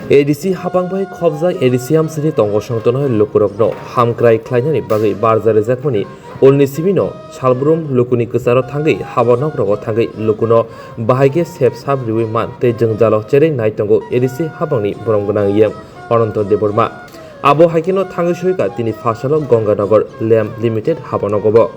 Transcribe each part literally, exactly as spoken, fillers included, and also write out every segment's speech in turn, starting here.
A D C hapang bai khobjak A D C amsini tongo songtonoi lukurokno hamkrai khlainani bagwi barja rijakmani ulni simino salbrum lukuni kwcharo thangwi haba nokrogo thangwi lukuno bahai khe sep sap riwi man tei jwngjalo cherwi nai tongo A D C hapangni borom gwnang yang Ananto Debbarma. Abo hai kheno thangwi soika tini phasalo Ganganagar Lamp Limited haba nogobo.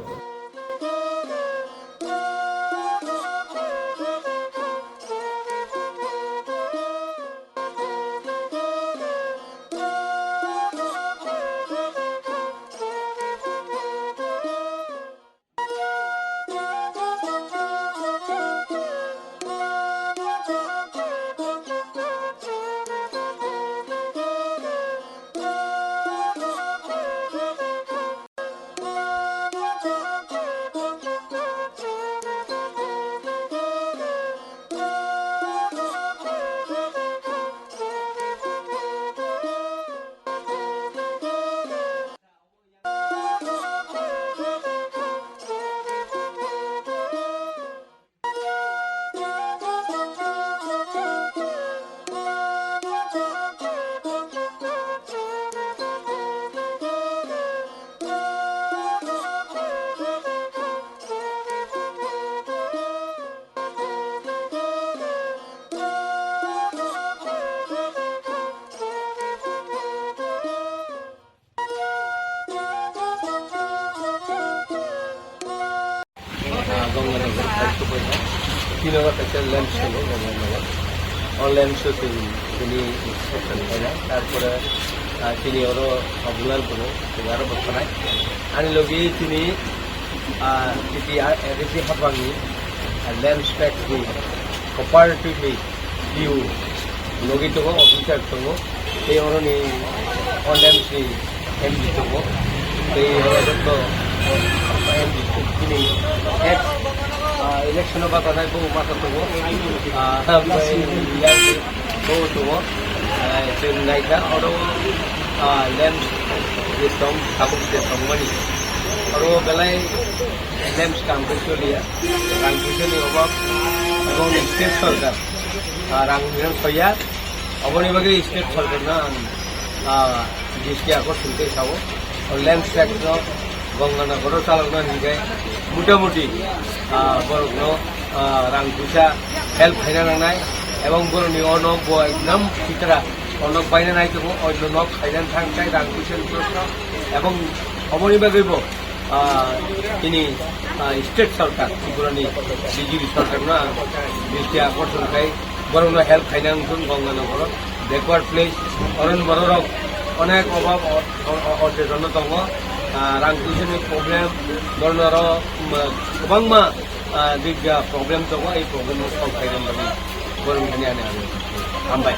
Ah, Ganganagar, Kaishuphaina. Tini oro kaisa lamps tongo Ganganagar. O lamps o tini, tini inspection khaina. Tarpore, ah, tini oro observe tongo, tini aro bwkhanai. Ani logi tini, ah, titi, ah, A D C hapangni, ah, lamps factory, cooperatively, P U logi tongo, officer tongo, tei oroni O L M C M D tongo, tei oro joto M D tini ex, ah, election o batanai bo masa tongo, ah, bo tongo, ah, chwng naikha oro, ah, lamps je tong, tabuk je tongmani oro belai lamps kam khe choliya, rang puisa ni obab, ebong state sorkar, ah, rang puisa soya, oboni bagwi state sorkar no ang, ah, dristi akorson khe sao, o lamps factory no Ganganagar o chalokna hinwi khe mutamuti, ah, borok no, ah, rang puisa help khaina nangnai, ebong borok ni o nok bo ekdam sitra o nok paina nai tongo, o nok khaina thang khe rang puisa ni proshno, ebong oboni bagwi bo ah, tini, ah, state sorkar, Tripura ni B J P sorkar no ang dristi akorson khai borok no help khaina wngthun Ganganagar o backward place, oron borok rok onek obab o, o, o, ocheson no tongo, ah, rang puisa ni problem, borok no aro, um, kwbangma, ah, big, ah, problem tongo, ei problem no solve khaina bagwi borok ni ani, ani hambai.